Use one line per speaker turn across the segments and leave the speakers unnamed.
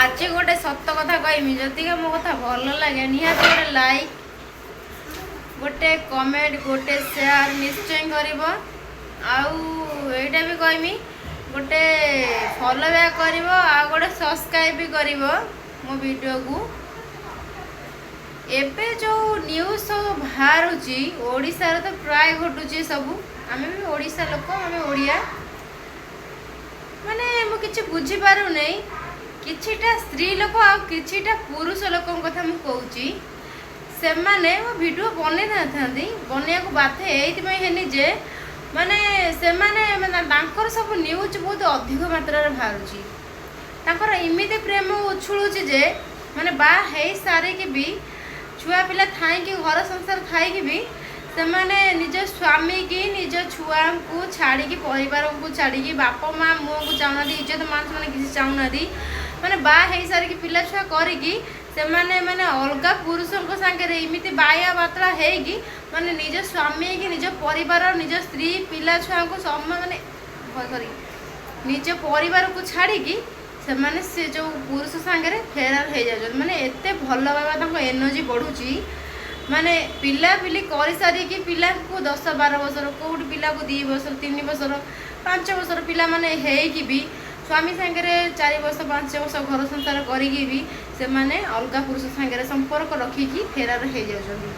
ଆଜି ଗୋଟେ ସତ କଥା କହିମି, ଯଦିକା ମୋ କଥା ଭଲ ଲାଗେ, ନିହାତି ଗୋଟେ ଲାଇକ୍, ଗୋଟେ କମେଣ୍ଟ, ଗୋଟେ ସେୟାର ନିଶ୍ଚୟ କରିବ। ଆଉ ଏଇଟା ବି କହିମି, ଗୋଟେ ଫଲୋ ବ୍ୟାକ୍ କରିବ ଆଉ ଗୋଟେ ସବସ୍କ୍ରାଇବ୍ ବି କରିବ ମୋ ଭିଡ଼ିଓକୁ। ଏବେ ଯେଉଁ ନ୍ୟୁଜ୍ ସବୁ ବାହାରୁଛି, ଓଡ଼ିଶାରେ ତ ପ୍ରାୟ ଘଟୁଛି ସବୁ। ଆମେ ବି ଓଡ଼ିଶା ଲୋକ, ଆମେ ଓଡ଼ିଆ। ମାନେ ମୁଁ କିଛି ବୁଝିପାରୁନାହିଁ। କିଛିଟା ସ୍ତ୍ରୀ ଲୋକ ଆଉ କିଛିଟା ପୁରୁଷ ଲୋକଙ୍କ କଥା ମୁଁ କହୁଛି। ସେମାନେ ମୋ ଭିଡ଼ିଓ ବନେଇ ନଥାନ୍ତି, ବନେଇବାକୁ ବାଧ୍ୟ ଏଇଥିପାଇଁ ହେନି ଯେ ମାନେ ସେମାନେ ମାନେ ତାଙ୍କର ସବୁ ନ୍ୟୁଜ୍ ବହୁତ ଅଧିକ ମାତ୍ରାରେ ବାହାରୁଛି। ତାଙ୍କର ଏମିତି ପ୍ରେମ ଉଛୁଳୁଛି ଯେ ମାନେ ବାହା ହେଇ ସାରିକି ବି, ଛୁଆ ପିଲା ଥାଇକି, ଘର ସଂସାର ଥାଇକି ବି ସେମାନେ ନିଜ ସ୍ୱାମୀକି, ନିଜ ଛୁଆଙ୍କୁ ଛାଡ଼ିକି, ପରିବାରକୁ ଛାଡ଼ିକି, ବାପ ମା ମୁହଁକୁ ଚାହୁଁନାହାନ୍ତି, ଇଜ୍ଜତ ମାନ ସେମାନେ କିଛି ଚାହୁଁନାହାନ୍ତି। ମାନେ ବାହା ହେଇସାରିକି, ପିଲା ଛୁଆ କରିକି ସେମାନେ ମାନେ ଅଲଗା ପୁରୁଷଙ୍କ ସାଙ୍ଗରେ ଏମିତି ବାୟା ବାତଳା ହେଇକି ମାନେ ନିଜ ସ୍ୱାମୀ କି ନିଜ ପରିବାର, ନିଜ ସ୍ତ୍ରୀ, ପିଲା ଛୁଆଙ୍କୁ ସମ ମାନେ ସରି, ନିଜ ପରିବାରକୁ ଛାଡ଼ିକି ସେମାନେ ସେ ଯେଉଁ ପୁରୁଷ ସାଙ୍ଗରେ ଫେରାର ହେଇଯାଉଛନ୍ତି। ମାନେ ଏତେ ଭଲ ପାଇବା, ତାଙ୍କ ଏନର୍ଜି ବଢ଼ୁଛି। ମାନେ ପିଲାପିଲି କରିସାରିକି, ପିଲାଙ୍କୁ 10-12 ବର୍ଷର, କେଉଁଠି ପିଲାକୁ 2 ବର୍ଷର, 3 ବର୍ଷର, 5 ବର୍ଷର ପିଲାମାନେ ହେଇକି ବି, ସ୍ୱାମୀ ସାଙ୍ଗରେ 4 ବର୍ଷ, 5 ବର୍ଷ ଘର ସଂସାର କରିକି ବି ସେମାନେ ଅଲଗା ପୁରୁଷ ସାଙ୍ଗରେ ସମ୍ପର୍କ ରଖିକି ଫେରାର ହେଇଯାଉଛନ୍ତି।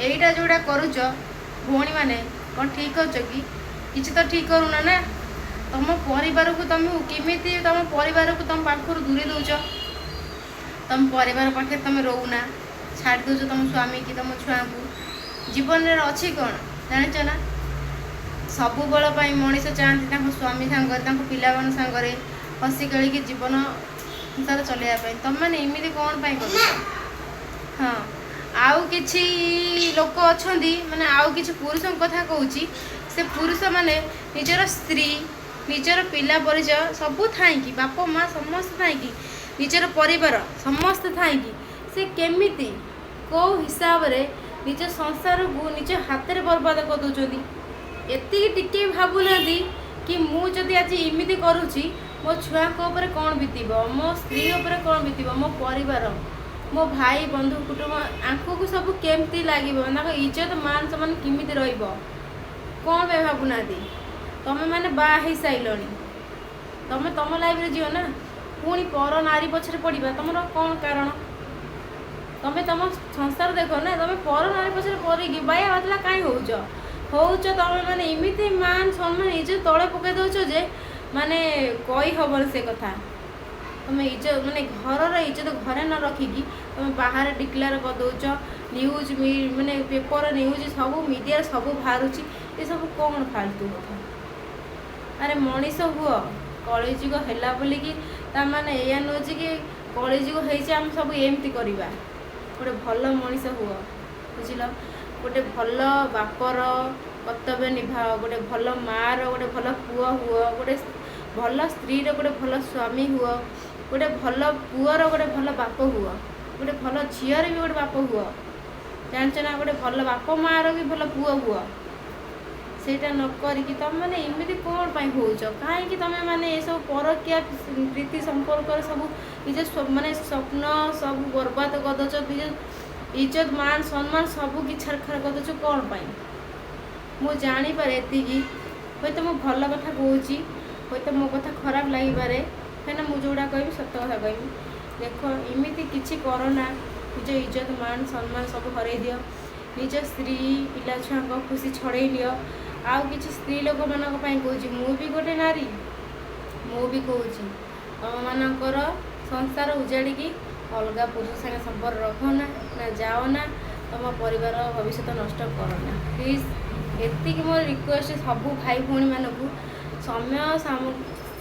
ଏଇଟା ଯେଉଁଟା କରୁଛ ଭଉଣୀମାନେ, କ'ଣ ଠିକ୍ କରୁଛ କି? କିଛି ତ ଠିକ୍ କରୁନ ନା। ତମ ପରିବାରକୁ ତମେ କେମିତି, ତମ ପରିବାରକୁ ତମ ପାଖରୁ ଦୂରେଇ ଦେଉଛ। ତମ ପରିବାର ପାଖରେ ତମେ ରହୁନା, ଛାଡ଼ି ଦେଉଛ ତମ ସ୍ୱାମୀ କି ତମ ଛୁଆଙ୍କୁ। ଜୀବନରେ ଅଛି କ'ଣ ଜାଣିଛ ନା? ସବୁବେଳ ପାଇଁ ମଣିଷ ଚାହାନ୍ତି ତାଙ୍କ ସ୍ୱାମୀ ସାଙ୍ଗରେ, ତାଙ୍କ ପିଲାମାନଙ୍କ ସାଙ୍ଗରେ ହସି ଖେଳିକି ଜୀବନ ସଂସାର ଚଲେଇବା ପାଇଁ। ତମେମାନେ ଏମିତି କ'ଣ ପାଇଁ କରୁଛ? ହଁ, ଆଉ କିଛି ଲୋକ ଅଛନ୍ତି, ମାନେ ଆଉ କିଛି ପୁରୁଷଙ୍କ କଥା କହୁଛି। ସେ ପୁରୁଷମାନେ ନିଜର ସ୍ତ୍ରୀ, ନିଜର ପିଲା ପରିଚୟ ସବୁ ଥାଇକି, ବାପ ମା ସମସ୍ତେ ଥାଇକି, ନିଜର ପରିବାର ସମସ୍ତେ ଥାଇକି ସେ କେମିତି କେଉଁ ହିସାବରେ ନିଜ ସଂସାରକୁ ନିଜ ହାତରେ ବର୍ବାଦ କରିଦେଉଛନ୍ତି। ଏତିକି ଟିକେ ବି ଭାବୁନାହାନ୍ତି କି ମୁଁ ଯଦି ଆଜି ଏମିତି କରୁଛି, ମୋ ଛୁଆଙ୍କ ଉପରେ କ'ଣ ବିତିବ, ମୋ ସ୍ତ୍ରୀ ଉପରେ କ'ଣ ବିତିବ, ମୋ ପରିବାର, ମୋ ଭାଇ ବନ୍ଧୁ କୁଟୁମ୍ବ ଆଙ୍କୁ ସବୁ କେମିତି ଲାଗିବ, ତାଙ୍କ ଇଜ୍ଜତ ମାନ ସମ୍ମାନ କେମିତି ରହିବ? କ'ଣ ପାଇଁ ଭାବୁନାହାନ୍ତି? ତମେ ମାନେ ବାହା ହେଇସାରିଲଣି, ତମେ ତମ ଲାଇଫରେ ଯିବ ନା, ପୁଣି ପର ନାରୀ ପଛରେ ପଡ଼ିବା ତମର କ'ଣ କାରଣ? ତମେ ତମ ସଂସାର ଦେଖ ନା। ତମେ ପର ନାରୀ ପଛରେ ପଡ଼ିକି ବାୟା ବାତଲା କାହିଁ ହଉଛ ହଉଛ ତମେ ମାନେ ଏମିତି ମାନ ସମ୍ମାନ ଇଜ୍ଜତ ତଳେ ପକାଇ ଦେଉଛ ଯେ ମାନେ କହି ହବନି ସେ କଥା। ତମେ ଇଜ୍ଜତ, ମାନେ ଘରର ଇଜ୍ଜତ ଘରେ ନ ରଖିକି ତମେ ବାହାରେ ଡିକ୍ଲେୟାର କରିଦେଉଛ। ନ୍ୟୁଜ୍ ମାନେ ପେପର ନ୍ୟୁଜ୍ ସବୁ ମିଡ଼ିଆରେ ସବୁ ବାହାରୁଛି। ଏସବୁ କ'ଣ ଫାଲତୁ କଥା? ଆରେ ମଣିଷ ହୁଅ। କଳିଯୁଗ ହେଲା ବୋଲିକି ତା ମାନେ ଏଇଆ ନୁହେଁ ଯେ କି କଳିଯୁଗ ହେଇଛି, ଆମେ ସବୁ ଏମିତି କରିବା। ଗୋଟେ ଭଲ ମଣିଷ ହୁଅ, ବୁଝିଲ? ଗୋଟେ ଭଲ ବାପର କର୍ତ୍ତବ୍ୟ ନିଭାଅ, ଗୋଟେ ଭଲ ମାଆର ଗୋଟେ ଭଲ ପୁଅ ହୁଅ, ଗୋଟେ ଭଲ ସ୍ତ୍ରୀର ଗୋଟେ ଭଲ ସ୍ୱାମୀ ହୁଅ, ଗୋଟେ ଭଲ ପୁଅର ଗୋଟେ ଭଲ ବାପ ହୁଅ, ଗୋଟେ ଭଲ ଝିଅର ବି ଗୋଟେ ବାପ ହୁଅ, ଜାଣିଛ ନା? ଗୋଟେ ଭଲ ବାପ ମାଆର ବି ଭଲ ପୁଅ ହୁଅ। ସେଇଟା ନ କରିକି ତମେ ଏମିତି କ'ଣ ପାଇଁ ହେଉଛ? କାହିଁକି ତମେ ମାନେ ଏସବୁ ପରକୀୟା ପ୍ରୀତି ସମ୍ପର୍କରେ ସବୁ ନିଜ ମାନେ ସ୍ୱପ୍ନ ସବୁ ବର୍ବାଦ କରିଦେଉଛ, ନିଜ ଇଜ୍ଜତ ମାନ ସମ୍ମାନ ସବୁ କିଛି ଛାରଖାର କରିଦେଉଛ କ'ଣ ପାଇଁ? ମୁଁ ଜାଣିପାରେ ଏତିକି, ହୁଏତ ମୁଁ ଭଲ କଥା କହୁଛି, ହୁଏତ ମୋ କଥା ଖରାପ ଲାଗିପାରେ, କାହିଁକିନା ମୁଁ ଯେଉଁଟା କହିବି ସତ କଥା କହିବି। ଦେଖ, ଏମିତି କିଛି କରନା। ନିଜ ଇଜ୍ଜତ ମାନ ସମ୍ମାନ ସବୁ ହରେଇ ଦିଅ, ନିଜ ସ୍ତ୍ରୀ ପିଲା ଛୁଆଙ୍କ ଖୁସି ଛଡ଼େଇ ନିଅ। ଆଉ କିଛି ସ୍ତ୍ରୀ ଲୋକମାନଙ୍କ ପାଇଁ କହୁଛି, ମୁଁ ବି ଗୋଟେ ନାରୀ, ମୁଁ ବି କହୁଛି, ତମମାନଙ୍କର ସଂସାର ଉଜାଡ଼ିକି ଅଲଗା ପୁରୁଷ ସାଙ୍ଗେ ସମ୍ପର୍କ ରଖ ନା, ନା ଯାଅ ନା, ତମ ପରିବାର ଭବିଷ୍ୟତ ନଷ୍ଟ କର ନା। ପ୍ଲିଜ୍, ଏତିକି ମୋର ରିକ୍ୱେଷ୍ଟ ସବୁ ଭାଇ ଭଉଣୀମାନଙ୍କୁ। ସମୟ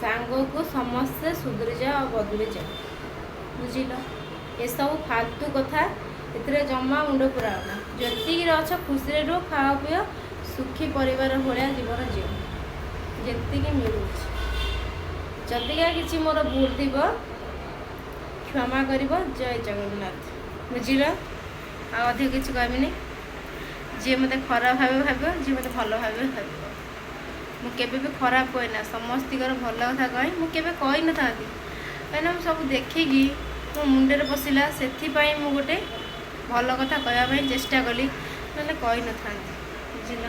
ସାଙ୍ଗକୁ ସମସ୍ତେ ସୁଧୁରି ଯାଅ ଆଉ ବଦଳି ଯାଅ, ବୁଝିଲ? ଏସବୁ ଫାଲତୁ କଥା, ଏଥିରେ ଜମା ମୁଣ୍ଡ ପୁରାଅ ନା। ଯେତିକିରେ ଅଛ ଖୁସିରେ ରୁହ, ଖାଅ ପିଅ, ସୁଖୀ ପରିବାର ଭଳିଆ ଜୀବନ ଜିଅ ଯେତିକି ମିଳୁଛି। ଯଦିକା କିଛି ମୋର ଭୁଲ ଥିବ, କ୍ଷମା କରିବ। ଜୟ ଜଗନ୍ନାଥ। ବୁଝିଲ? ଆଉ ଅଧିକ କିଛି କହିବିନି। ଯିଏ ମୋତେ ଖରାପ ଭାବିବ ଭାବିବ, ଯିଏ ମୋତେ ଭଲ ଭାବିବ ଭାବିବ। ମୁଁ କେବେ ବି ଖରାପ କହେ ନା, ସମସ୍ତଙ୍କର ଭଲ କଥା କହେ। ମୁଁ କେବେ କହିନଥାନ୍ତି। କାହିଁକିନା ମୁଁ ସବୁ ଦେଖିକି ମୋ ମୁଣ୍ଡରେ ପଶିଲା, ସେଥିପାଇଁ ମୁଁ ଗୋଟେ ଭଲ କଥା କହିବା ପାଇଁ ଚେଷ୍ଟା କଲି, ନହେଲେ କହିନଥାନ୍ତି, ବୁଝିଲ।